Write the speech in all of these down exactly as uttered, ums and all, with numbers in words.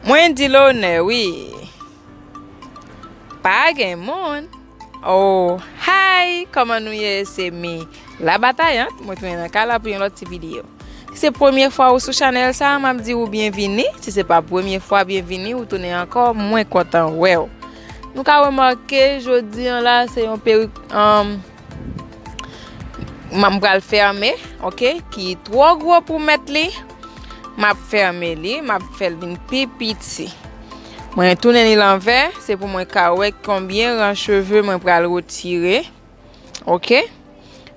Mwen di l onè, wi. Pa gen moun. Oh, hi! Kòman nou ye? Se mi, Labatayant. Mwen tounen nan kay la pou yon lòt ti videyo. Si se premye fwa ou sou chanèl sa a, m ap di ou byenvini. Si se pa premye fwa, byenvini, ou tounen ankò, mwen kontan wè w. Nou ka remake jodi an la, se yon perik, um, m pral fèmen, oke, ki twò gwo pou mèt li. M ap fèmen li, m ap fè l vin pi piti. Mwen tounen li lanvè, se pou mwen ka wè konbyen ran cheve mwen pral retire. Oke?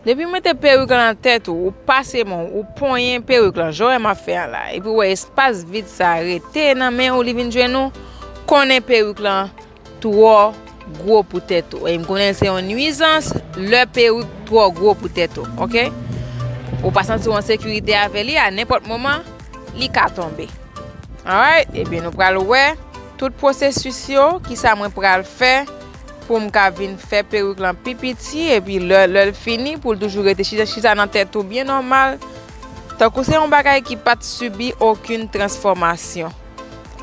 Depi w mete perik lan nan tèt ou, ou pase men w, ou ponyen perik lan, jan w wè m ap fè an la. Epi w wè espas vid sa a rete nan men w, li vin jwenn ou, konnen perik lan twò gwo pou tèt ou. E m konnen se yon nwizans lè perik twò gwo pou tèt ou, oke? Ou pa santi w an sekirite avè li, a nenpòt moman, li ka tonbe. Alright, ebyen nou pral wè tout pwosesis yo, kisa mwen pral fè pou m ka vin fè perik lan pi piti, epi lè, lè l fini, pou l toujou rete chita, chita nan tèt ou byen nòmal, tankou se yon bagay ki pa t sibi okenn transfòmasyon.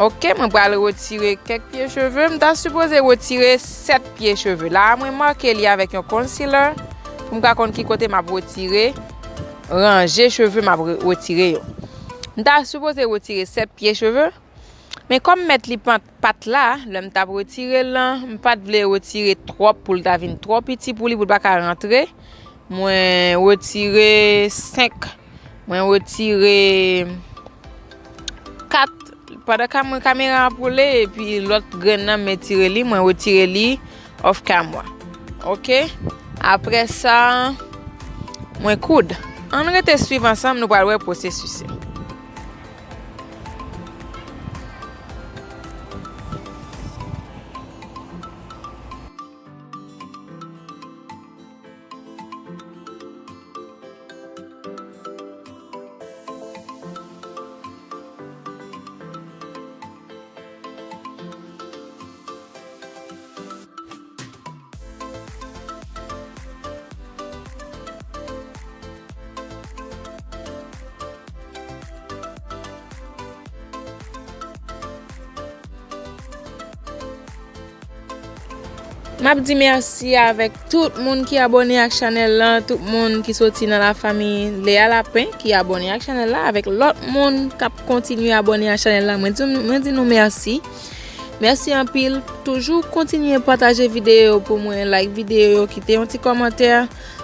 Oke, mwen pral retire kèk pye cheve. M ta sipoze retire sèt pye cheve. La a, mwen make li avèk yon concealer pou m ka konn ki kote m ap retire, ranje cheve m ap re-, retire yo. M ta sipoze retire sèt pye cheve, men kòm mèt li pa t, pa t la, lè m t ap retire l lan, m pa t vle retire twòp pou l ta vin twò piti pou li, pou l pa ka rantre. Mwen retire senk. Mwen retire kat. Pandan ka-, mwen kamera a poule, epi lòt grenn nan, m etire li, mwen retire li off camera. Oke? Apre sa, mwen koud. Ann rete swiv ansanm, nou pral wè pwosesis yo. M ap di mèsi avèk tout moun ki abòne ak chanèl lan, tout moun ki soti nan lafanmi Lea Lapin ki abòne ak chanèl la, avèk lòt moun k ap kontinye abòne ak chanèl la. Mwen di, mwen di nou mèsi. Mèsi anpil. Toujou kontinye pataje videyo pou mwen, like videyo yo, kite yon ti kòmantè.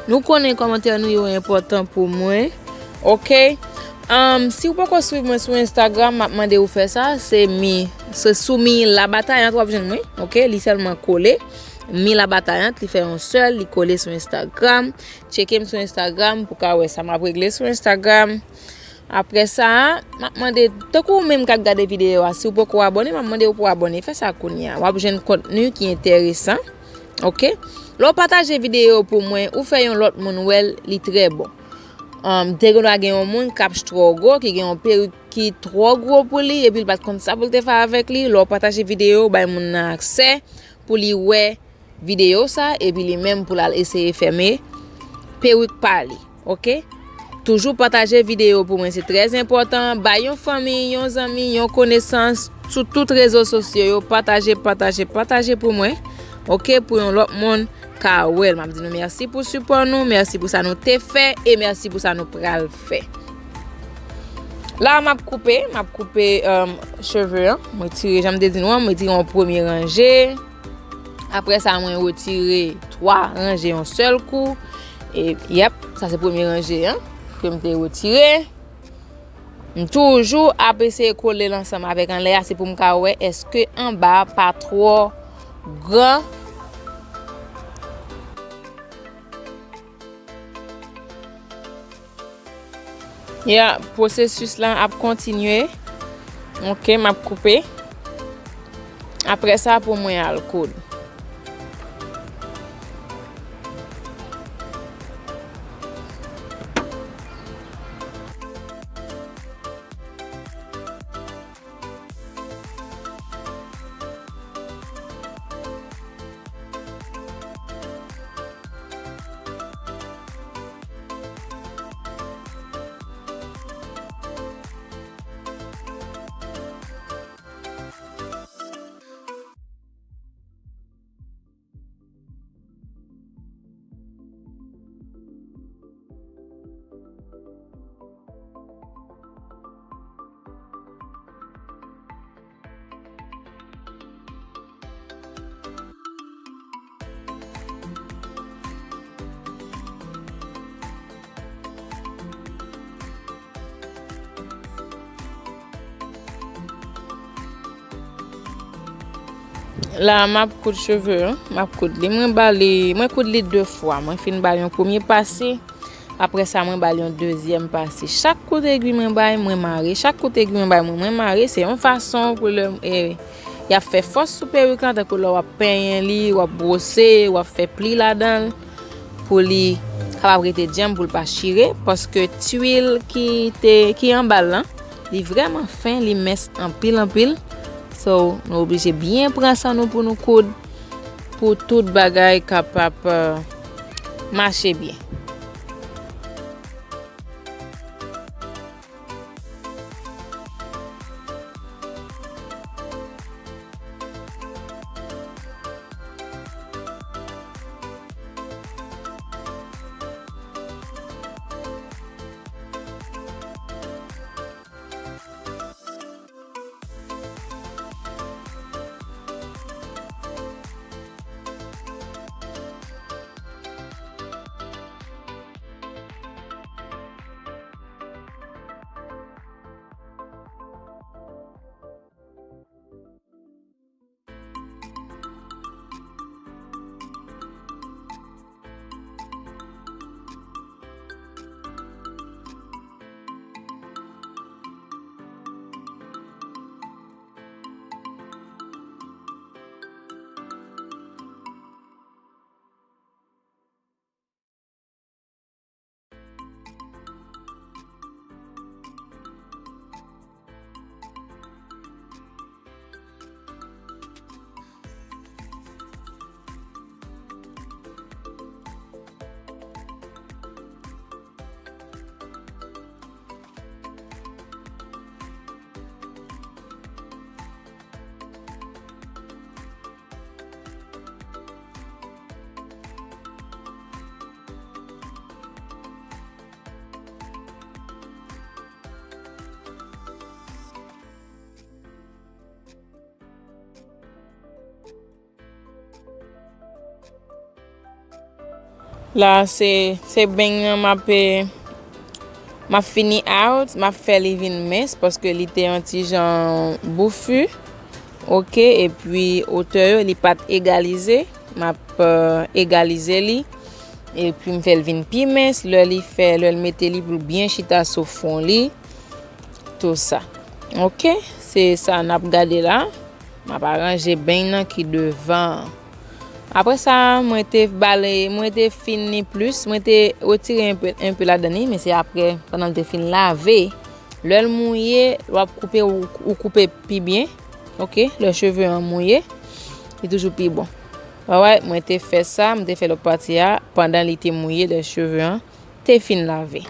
Nou konnen kòmantè nou yo enpòtan pou mwen. Oke? Um, si w poko swiv mwen sou Instagram, m ap mande w fè sa. Se mi, se sou mi Labatayant w ap jwenn mwen. Oke? Li sèlman kole. Mi Labatayant, li fè yon sèl, li kole sou Instagram. Tcheke m sou Instagram pou ka wè sa m ap regle sou Instagram. Apre sa, m ap mande, tankou ou menm k ap gade videyo a, si w poko abòne, m ap mande w pou abòne. Fè sa kounye a. W ap jwenn kontni ki enteresan. Oke? Lè w pataje videyo pou mwen, ou fè yon lòt moun wè l, li trè bon. Um, te gen dwa gen yon moun k ap struggle, ki gen yon perik ki twò gwo pou li, epi l pa t konn sa pou l te fè avèk li. Lè w pataje videyo, w bay moun nan aksè pou li wè videyo sa, epi li menm pou l al eseye fèmen perik pa li, oke? Toujou pataje videyo pou mwen, se trè enpòtan. Bay yon fanmi, yon zanmi, yon konesans sou tout rezo sosyo yo. Pataje, pataje, pataje pou mwen, oke? Pou yon lòt moun ka wè l. M ap di nou mèsi pou sipò nou, mèsi pou sa nou te fè, e mèsi pou sa nou pral fè. La, m ap koupe, m ap koupe, um, cheve an. Mwen tire, jan m te di nou an, mwen tire yon premye ranje. Apre sa, mwen retire twa ranje yon sèl kou. E, yèp, sa se premye ranje an ke m te retire. M toujou ap eseye kole l ansanm avèk anlè a, se pou m ka wè èske anba a pa twò gran. Ya, pwosesis lan ap kontinye. Oke, m ap koupe. Apre sa, pou mwen al koud. La, m ap koud cheve an, m ap koud li. Mwen ba li, mwen koud li de fwa. Mwen fin ba li yon premye pase, apre sa, mwen ba li yon dezyèm pase. Chak kout egwi mwen bay, mwen mare. Chak kout egwi mwen bay, mwen, mwen mare. Se yon fason pou lè, e, y ap fè fòs sou perik lan, tankou lè w ap penyen li, w ap bwose, w ap fè pli ladan l, pou li kapab rete djanm, pou l pa chire, paske twil ki te, ki anba l lan, li vrèman fen, li mens anpil, anpil. So, nou oblije byen pran san nou pou nou koud, pou tout bagay kapab, euh, mache byen. La, se, se beny nan m ap, eh, m ap fini out, m ap fè li vin mens, paske li te yon ti jan boufi. Oke, epi otè yo, li pa t egalize. M ap, eh, egalize li. Epi m fè l vin pi mens. Lè li fè, lè l mete li pou l byen chita sou fwon li. Tou sa. Oke, se sa n ap gade la. M ap aranje beny nan ki devan an. Apre sa, mwen te bale, mwen te fini plis, mwen te retire enpe, enpe ladan li, men se apre, pandan l te fin lave, lè l mouye, w ap koupe, ou, ou koupe pi byen, oke? Lè cheve an mouye, li toujou pi bon. Alright, mwen te fè sa, mwen te fè lòt pati a, pandan li te mouye, lè cheve an te fin lave.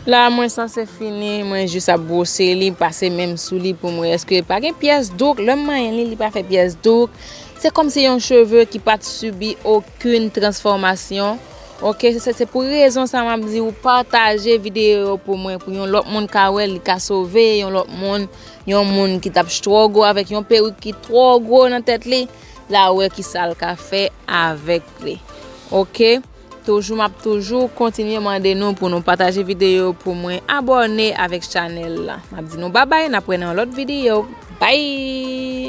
La, mwen sanse fini, mwen jis ap bwose li, pase men m sou li pou m wè èske pa gen pyès douk. Lè m manyen li, li pa fè pyès douk. Se kòmsi yon cheve ki pa t sibi okenn transfòmasyon. Oke, se, se pou rezon sa m ap di w pataje videyo yo pou mwen, pou yon lòt moun ka wè l, li ka sove yon lòt moun, yon moun ki t ap struggle avèk yon perik ki twò gwo nan tèt li, l a wè kisa l ka fè avèk li. Oke? Toujou, m ap toujou kontinye mande nou pou nou pataje videyo pou mwen, abòne avèk chanèl la. M ap di nou babay, n ap wè nan yon lòt videyo. Bye!